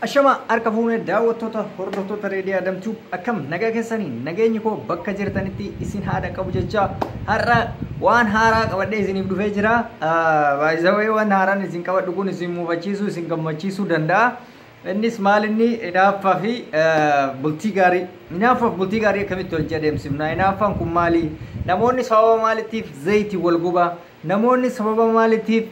Ashama harka fuunee daawwattoota hordoftoota Reedii Adamtuu, akkam nagaa keessanii? Nageenyi koo bakka jirtanitti isin haadha qabu jecha, har'a waan haaraa qabadhee isiniif dhufee jira. Baay'isawee waan haaraan isin qabadhu kun isin muufachiisuu, isin gammachiisuu danda'a. Innis maal inni? Hinaaffaa fi bultii gaarii. Hinaaffaaf bultii gaarii akkamitti walitti adeemsifna? Hinaaffaan kun maali? Namoonni sababa maaliitiif zayitii wal gubaa? Namoonni sababa maaliitiif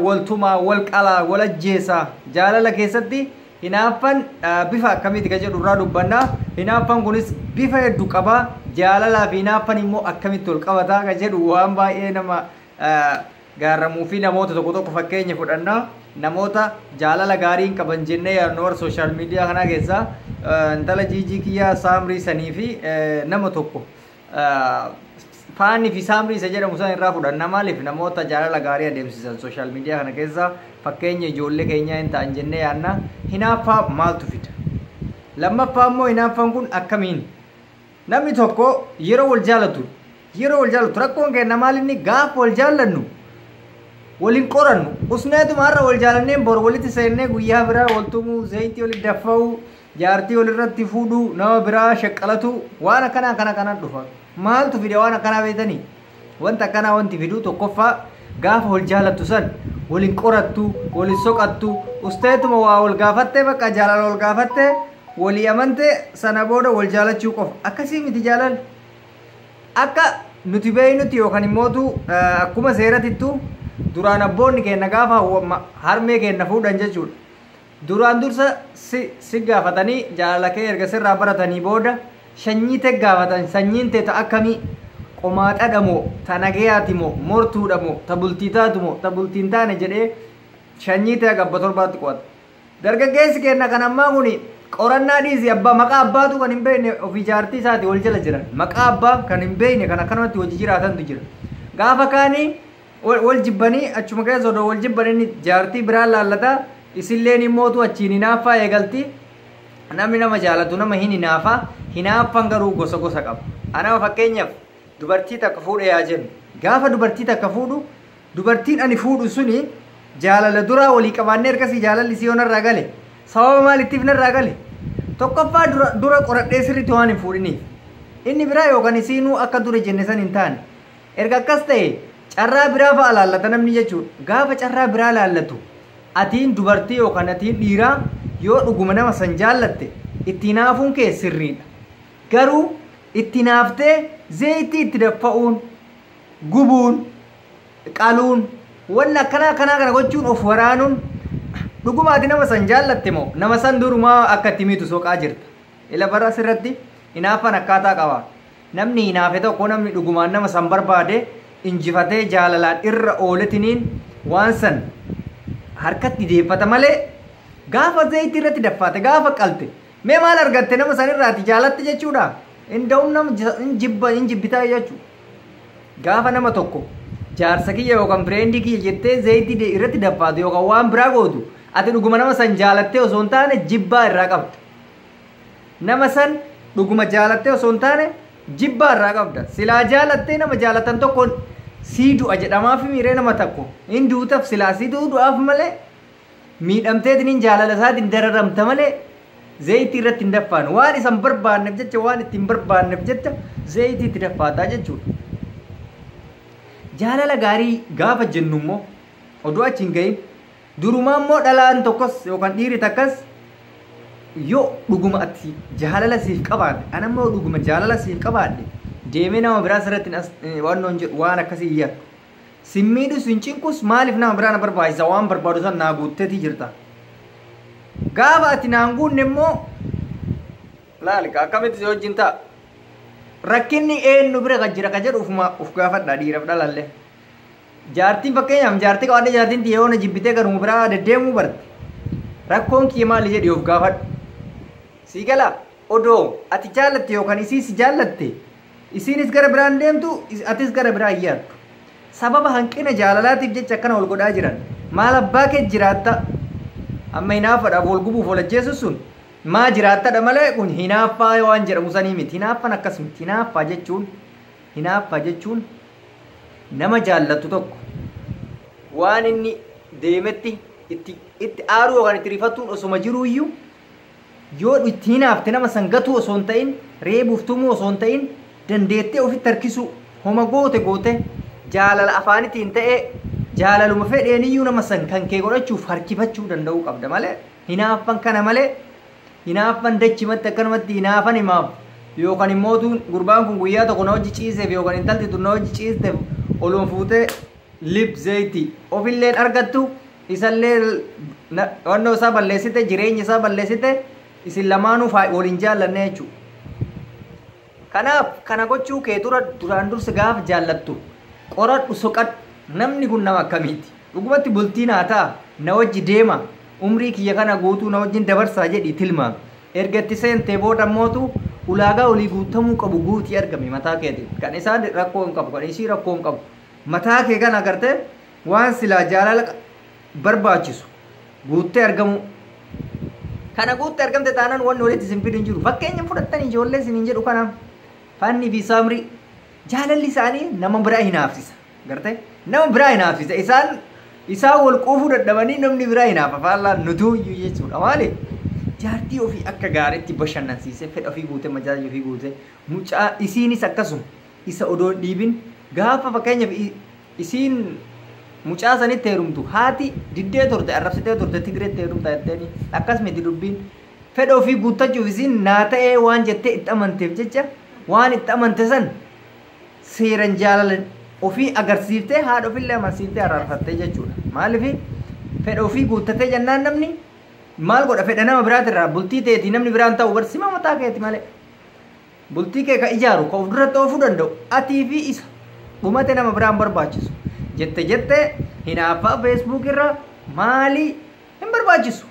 waltumaa, wal qalaa, wal ajjeesaa? Jaalala keessatti hinaaffan bifa akkamiiti ka jedhu irraa dubbanna. Hinaaffan kunis bifa hedduu qaba. Jaalalaa fi hinaaffan immoo akkamitti wal qabataa ka jedhu waan baay'ee nama gaarramuu fi namoota tokko tokko fakkeenya fudhanna. Namoota jaalala gaarii hin qaban jennee yaadnu warra social media kanaa keessaa intala Jiijii Kiyyaa Saamrii sanii fi nama tokko Faanni fi Saamrii isa jedhamu san irraa fudhanna. Maaliif? Namoota jaalala gaarii adeemsisan social media kana keessa fakkeenya ijoollee keenyaa hin ta'an jennee yaadna. Hinaaffaa maaltu fida? Lammaffaa immoo hinaaffaan kun akkamiin? Namni tokko yeroo wal jaalatu rakkoon keenya maal inni? Gaafa wal jaallannu waliin qorannu, usneetuma har'a wal jaalanneen bor walitti seennee guyyaa biraa wal tumuu, zayitii walitti daffa'uu, jaartii walirratti fuudhuu, nama biraa shaqqalatu, waan akkanaa kana kanan dhufa. Maaltu fide waan akkanaa beektanii? Wanta akkanaa wanti fiduu, tokkoffaa, gaafa wal jaalattu san waliin qorattu, waliin soqattu, usteetuma waa wal gaafattee, bakka jaalala wal gaafattee, walii amantee, sana booda wal jaalachuu qofa. Akkasii miti jaalalli. Akka nuti beeynutti yookaan immootu akkuma seeratittu duraan abboonni keenya gaafa harmee keenya fuudhan jechuudha. Duraan dursa si gaafatanii, jaalala kee erga sirraa baratanii booda sanyii tee gaafatan. Sanyiin tee ta akkamii? Qomaaxadha moo, ta nagayaati moo, mortuudha moo, ta bultii taatu moo, ta bultii hin taane jedhee sanyii tee gabba 7tti qo'ata. Dargaggeessi keenya kan ammaa kun qorannaa dhiisi, abbaa maqaa abbaatu kan hin beekne ofii jaartii isaati wal jala jiran. Maqaa abbaa kan hin beekne kan akkanumatti hojii jiraatantu jira. Gaafa kaanii wal jibbanii, achuma keessa odoo wal jibban inni jaartii biraa laallataa, isilleen immootu achiin hinaaffaa eegalti. Namni nama jaalatu nama hin hinaafaa. Hinaaffaan garuu gosa gosa qaba. Anama fakkeenyaaf dubartii takka fuudhe yaa jennu. Gaafa dubartii takka fuudhu, dubartiin ani fuudhu suni jaalala duraa walii qabaannee ergasii jaalalli isii yoo narraa gale, sababa maalittiif narraa gale? Tokkoffaa, dura qoradhee sirriitti waan hin fuudhiniif. Inni biraa yookaan isiinuu akka dura jenne san hin taane. Erga akkas ta'e carraa biraa fa'a laallata namni jechuudha. Gaafa carraa biraa laallatu, atiin dubartii yookaan atiin dhiiraa yoo dhuguma nama san jaallatte itti hinaafuun kee sirriidha. Garuu itti hinaaftee zayitii itti daffa'uun, gubuun, qaluun, wanni akkanaa akkanaa kana gochuun, of waraanuun, dhuguma ati nama san jaallatte moo nama san durumaa akka itti miitu soqaa jirta? Ila bara asirratti hinaaffaan akkaataa qaba. Namni hinaafe tokko, namni dhugumaan nama san barbaade injifatee jaalalaan irra ooletiniin waan san harkatti deeffata malee, gaafa zayitii irratti daffaate, gaafa qalte, mee maal argatte nama san irraati? Jaalatte jechuudha? Inda'um nama hin jibba, hin jibbitaa jechuudha. Gaafa nama tokko jaarsa kiyya yookaan friendii kiyya jettee zayitii irratti daffaatu yookaan waan biraa gootu, ati dhuguma nama san jaalattee osoo hin taane jibbaa irraa qabda. Nama san dhuguma jaalattee osoo hin taane jibbaa irraa qabda. Silaa jaalattee, nama jaalatan tokkoon sii du'a jedhamaaf miiree nama tokko hin duutaaf, silaa sii du'aaf malee, miidhamteetiin jaalala isaatiin dararamta malee zayitii irratti hin daffaanu. Waan isan barbaanneef jecha, waan ittiin barbaanneef jecha zayitii itti daffaataa jechuudha. Jaalala gaarii gaafa jennu immoo, oduu achi hin gahin durumaa immoo, dhalaan tokkos yookaan dhiirri takkas yoo dhuguma ati jaalala siif qabaate, ana immoo dhuguma jaalala siif qabaadhe, deemee nama biraa sirratti waan nuun jedhu waan akkasii hin yaadu. Sin miidhus hin cinqus, maaliif nama biraa na barbaachisa? Waan barbaadu san naa guutteetii jirta. Gaafa ati naan guunne immoo laali akkamitti si wajjin ta'a? Rakkinni eenyu bira kan jira ka jedhu ufuma uf gaafadha, dhiiraaf dhalallee. Jaartiin, fakkeenyaaf, jaartii qabaadhee jaartiin tiyya yoo na jibbitee garuma biraa deddeemuu barte, rakkoon kiyya maali jedhi of gaafadhu. Sii galaa? Odoo ati jaallatte yookaan isii si jaallatte, isiinis gara biraan deemtu, atis gara biraa hin yaaddu. Sababa hanqina jaalalaatiif jecha akkana wal godhaa jiran. Maal abbaa kee jiraatta? Amma hinaaffadhaaf wal gubuuf wal ajjeesu sun maa jiraattadha malee kun hinaaffaa waan jedhamu sanii miti. Hinaaffaan akkas miti. Hinaaffaa jechuun nama jaallatu tokko waan inni deemetti Itti aaruu yookaan itti rifatuun osuma jiruu iyyuu yoo itti hinaafte nama san gatuu osoo hin ta'in, reebuuf tumuu osoo hin ta'in, dandeettee ofitti harkisuu, homa goote goote jaalala afaanitiin ta'ee jaalaluma fedheeniyyuu nama san kan kee godhachuuf harkifachuu danda'uu qabda malee, hinaaffan kana malee, hinaaffan dachimatti akkanumatti hinaafan himaaf yookaan immoo gurbaan kun guyyaa tokko na hojii ciiseef yookaan intalti tun na hojii ciisteef oluma fuutee lib zayitii ofilleen argattu, isallee wannoo isaa balleessite, jireenya isaa balleessite, isin lamaanuu waliin jaallanne jechuudha. Kanaaf kana gochuu kee dura duraan dursa gaafa jaallattu qoradhu, soqadhu. Namni kun nama akkamiiti? Dhugumatti bultii naa ta'a, na wajji deema, umrii kiyya kana guutuu na wajjin dabarsaa jedhi tilmaami. Erga itti seentee booda mootu ulaagaa olii guutamuu qabu guutii argame mataa keetiin. Kan isaan rakkoo hin qabu, kan isii rakkoo hin qabu. Mataa kee kana agartee waan silaa jaalala barbaachisu guuttee argamu. Kana guuttee argamte taanaan wanni walitti isin fidu hin jiru. Fakkeenya fudhattanii ijoollee isiniin jedhu kana, Fanni fi Saamrii, jaalalli isaanii nama biraa hinaafsisa. Gartee, nama biraa hinaafsisa. Isaan wal quufuu dadhabanii namni biraa hinaafa. Faallaan nutuu iyyuu jechuudha. Maali? Jaartii ofii akka gaariitti bashannansiisee, fedha ofii guutee, majaajii ofii guutee, mucaa isiinis akkasuma isa odoo hin dhiibin, gaafa fakkeenyaaf isiin mucaa sanitti heerumtu haati diddee turte, arrabsitee turte, Tigireetti heerumta jetteeni. Akkas miti dubbiin. Fedha ofii guuttachuuf isiin naa ta'ee waan jettee itti amanteef jecha, waan itti amante san seeran jaalala ofii agarsiiftee, haadha ofillee amansiiftee araarfattee jechuudha. Maaliif? Fedha ofii guuttatee jennaan namni maal godha? Fedha nama biraatirraa bultii teetii namni biraan ta'u barsima mataa keeti malee. Bultii kee ka ijaaru, ka of duratti oofuu danda'u atii fi isa, dhumate, nama biraan barbaachisu. Jette jette hinaaffaa Facebook irra maalii hin barbaachisu.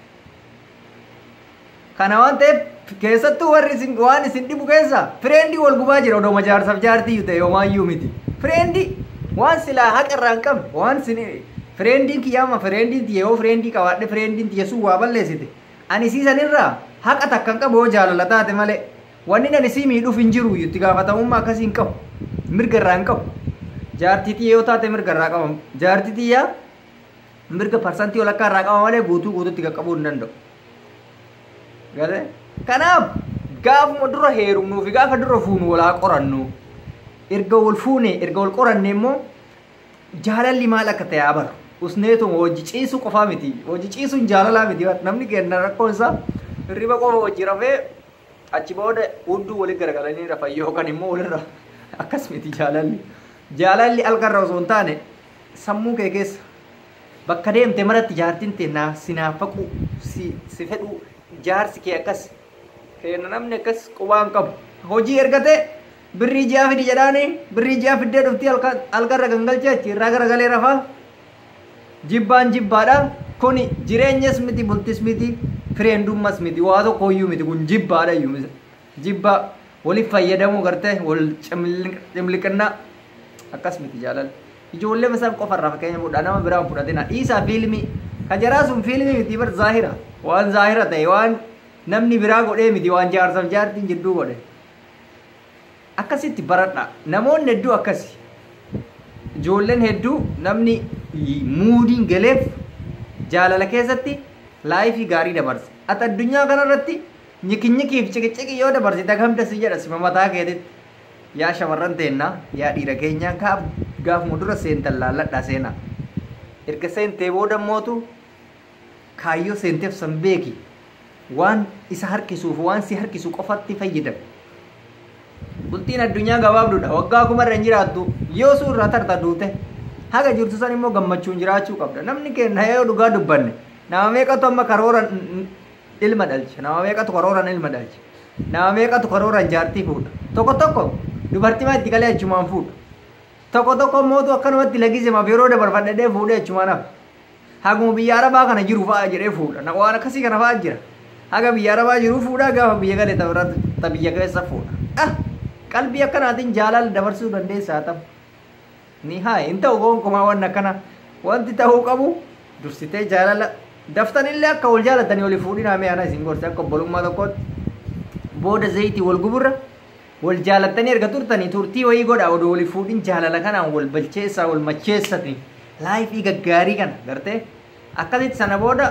Kana waan ta'eef, keessattuu warri isin waan isin dhibu keessa friend wal gubaa jira. Odoo jaarsaaf jaartii iyyuu ta'e homaayyuu miti. Friend waan silaa haqa irraa hin qabne, waan isin friendiin kiyyaama, friendiin tiyya, yoo friend qabaadhe, friendiin tiyya sun waa balleessite, ani siisan irraa haqa takka hin qabu yoo jaalala taate malee. Wanni ani sii miidhuuf hin jiru, itti gaafatamummaa akkasii hin qabu. Mirga irraa hin qabu. Jaartii tiyya yoo taate mirga irraa qaba. Jaartii tiyyaa mirga parsantii walakkaa irraa qaba malee guutuu guutuutti qaqqabuu hin danda'u. Galee? Kanaaf gaafuma dura heerumnuu fi gaafa dura fuunu walaa qorannu. Erga wal fuune, erga wal qoranne immoo jaalalli maal akka ta'e abaru. Usneetuma hojii ciisuu qofaa miti. Hojii ciisuun jaalalaa miti. Namni kenna rakkoon isaa hirriba qofa hojii rafee achi booda hudduu walitti garagalanii rafan yookaan immoo walirra, akkas miti jaalalli. Jaalalli algarra osoo hin taane sammuu kee keessa bakka deemte maratti jaartiin tee naa si naafaquu, si fedhuu, jaarsi kee akkas kenna, namni akkas qubaan qabu. Hojii ergatee birrii ji'a fidi jedhaani, birrii ji'a fiddee dhuftii halkarra gangalchee achi irraa garagalee rafaa. Jibbaan jibbaadha. Kuni jireenyas miti, bultis miti, friendummas miti, waa tokko iyyuu miti, kun jibbaadha iyyuu. Jibbaa waliif fayyadamuu gartee wal cimliqinnaa, akkas miti jaalala. Ijoollee isaan qofarraa fakkeenya fudhaa, nama biraan fudhatina, dhiisaa fiilmii. Ka jaraa sun fiilmii miti bar, zaahira. Waan zaahira ta'e, waan namni biraa godhee miti, waan jaarsaaf jaartiin jidduu godhe. Akkasitti baradha. Namoonni hedduu akkasi. Ijoolleen hedduu namni moodiin galeef jaalala keessatti life gaarii dabarsa. Ati addunyaa kanarratti nyikinyikiif ciqiciqi yoo dabarsite kamta si jedha sima mataa keetitti. Yaa shamarran teennaa, yaa dhiira keenyaa, gaaf gaafuma dura seentan laalladhaa seenaa. Erga seentee booda mootu kaayyoo seenteef san beeki. Waan isa harkisuuf, waan si harkisu qofatti fayyadami. Bultiin addunyaa gabaabduudha. Waggaa 1000 irra hin jiraattu. Yoo sun irraa tarta duute. Haga jirtu san immoo gammachuun jiraachuu qabda. Namni keenya yoo dhugaa dubbanne, nama meeqatu amma karooran ilma dhalcha? Nama meeqatu karooran ilma dhalcha? Nama meeqatu karooran jaartii fuudha? Tokko tokko dubartii maa itti galee achumaan fuudha. Tokko tokko mootu akkanumatti lagisemaaf yeroo dabarfadhee fuudhee achumaan hafa. Haguma biyya Arabaa kana jiru fa'a jedhee fuudha. Waan akkasii kana fa'a jira. Haga biyya Arabaa jiru fuudha, gaafa biyya gale ta biyya keessa fuudha. Ah! Qalbii akkanaatiin jaalala dabarsuu dandeessaa ta'u. Ni haa hin ta'u gonkumaa waan akkana. Wanti ta'uu qabu dursitee jaalala daftanillee akka wal jaalatanii walii fuudhinaa. Mee ana isin gorse akka obbolummaa tokkootti, booda zayitii wal guburra wal jaalattanii erga turtanii turtii wayii godha, odoo walii fuudhin jaalala kanaan wal balcheessaa, wal macheessanii life gaggaarii kana gartee Akkasitti sana booda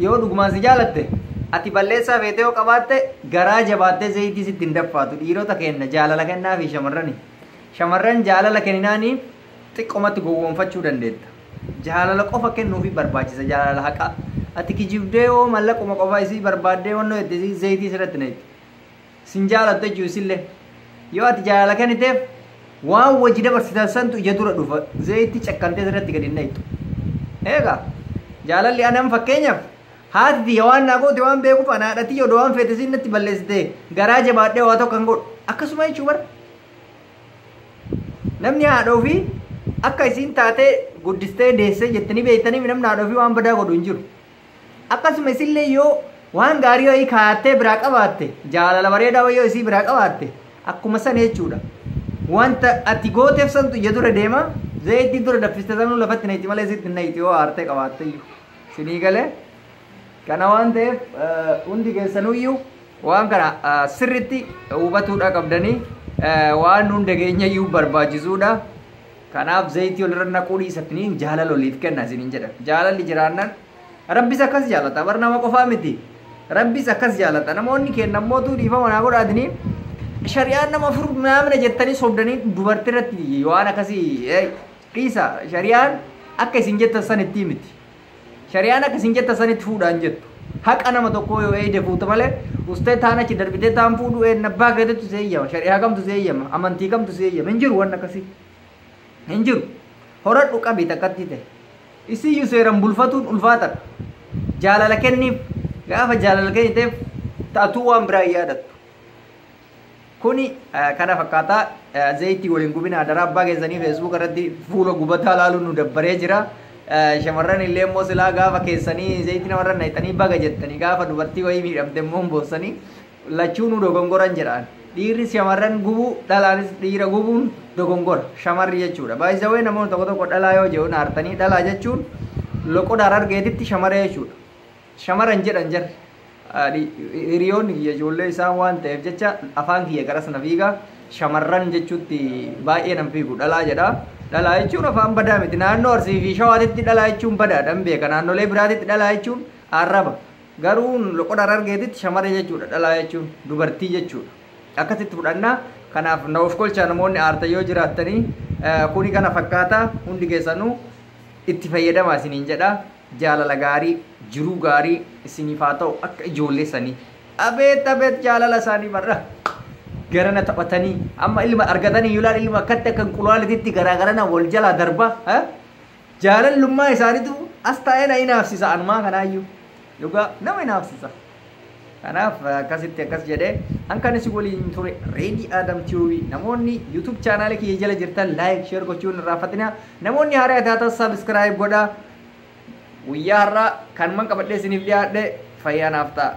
yoo dhugumaan si jaalatte, ati balleessaa feetee yoo qabaatte, garaa jabaattee zayitii sitti hin daffaatu. Dhiirota kenna jaalala kennaa fi shamarrani. Shamarran jaalala kenninaanii xiqqoomatti gowwoomfachuu dandeetta. Jaalala qofa kennuufi barbaachisa, jaalala haqaa. Ati kijibdee yoo mallaquma qofa isii barbaaddee wannoo jette, isii zayitii sirratti na sin jaalattu jechuu. Isillee yoo ati jaalala kenniteef, waan wajji dabarsitan santu ija dura dhufa, zayitii cakkantee sirratti gadi hin naqxu. Eegaa jaalalli anan fakkeenyaaf haati tiyya waan naa goote waan beekuuf, ana haadha tiyya odoo waan feete siin natti balleessite garaa jabaadhee waa tokko kan godhu akkasuma jechuu bara. Namni haadha ofii akka isiin taatee guddistee deessee jettanii beektanii, namni haadha ofii waan badaa godhu hin jiru. Akkasuma isillee yoo waan gaarii wayii kaayattee biraa qabaatte, jaalala bareedaa wayii yoo isii biraa qabaatte, akkuma sana jechuudha. Wanta ati gooteef santu ija dura deema, zayitii dura daffiste sanuu lafatti nayti malee sitti hin nayti yoo aartee qabaatte iyyuu. Sinii galee? Kana waan ta'eef hundi keessanuyyuu waan kana sirritti hubatuudha qabdanii, waan hunda keenya iyyuu barbaachisuudha. Kanaaf zayitii walirra naquu dhiisatanii jaalala waliif kenna isiniin jedha. Jaalalli jiraannaan Rabbis akkas jaalata. Bar nama qofaa miti. Rabbis akkas jaalata. Namoonni kenna mootuu dhiifama naa godhaatanii, shari'aan nama afur naamna jettanii sobdanii dubartii irratti waan akkasii dhiisa. Shari'aan akka isin jettan sanitti miti. Shari'aan akka isin jettan sanitti fuudhaan jettu. Haqa nama tokkoo yoo eeyde fuuta malee, ustee taan achi darbitee taan fuudhu abbaa keetitu si eeyyama. Shari'aa kamtu si eeyyama? Amantii kamtu si eeyyama? Hin jiru, waan akkasii. Hin jiru. Horadhu, qabii takkatti ta'e. Isiyyuu seeraan bulfatuun ulfaatadha. Jaalala kenniif, gaafa jaalala kenniteef ta'atuu waan biraa hin yaadattu. Kuni kana fakkaataa. Zayitii waliin gubina adaraa abbaa keessanii. Facebook irratti fuula gubataa laaluun nu dabbaree jira. Shamarran illee immoo silaa gaafa keessanii zayitii namarra naqxanii baga jettanii, gaafa dubartii wayii miidhamte immoo hin boossanii. Lachuu nu dogongoran jedhaan. Dhiirri shamarran gubuu, dhalaanis dhiira gubuun dogongora shamarri jechuudha. Baay'isawee namoonni tokko tokko dhalaa yoo jedhu aartanii, dhalaa jechuun loqoda Harargeetitti shamara jechuudha. Shamaran jedhan jarri. Hiriyoonni kiyya ijoollee isaan waan ta'eef jecha afaan kiyya garas na fiiga. Shamarran jechuutti baay'ee nan fiigu, dhalaa jedha. Dhalaa jechuun afaan badaa miti. Naannoo Arsii fi Shawaatitti dhalaa jechuun badaadha hin beeka. Naannolee biraatitti dhalaa jechuun arraba. Garuu loqoda Harargeetitti shamara jechuudha. Dhalaa jechuun dubartii jechuudha. Akkasitti fudhannaa. Kanaaf na of kolchaa namoonni aartan yoo jiraattanii. Kuni kana fakkaata, hundi keessanuu itti fayyadamaa isiniin jedha. Jaalala gaarii, jiruu gaarii isiniif haa ta'u akka ijoollee sanii. Abeet abeet, jaalala isaanii barra. Garana taphatanii amma ilma argatanii yulaan ilma akkatti akka inqulaalititti garaa garana wal jalaa darba. Jaalallummaa isaaniitu as taa'ee na hinaafsisa, anumaa kanaayyuu. Dhugaa nama hinaafsisa. Kanaaf akkasitti akkas jedhee hankan isin waliin ture Reedii Adam TV. Namoonni YouTube chaanaalii kiyya jala jirtan like, share gochuun hin irraanfatina. Namoonni haaraa taatan subscribe godhaa. Guyyaa har'aa kanuman qabadhee isiniif dhiyaadhe. Fayyaa naaf ta'a.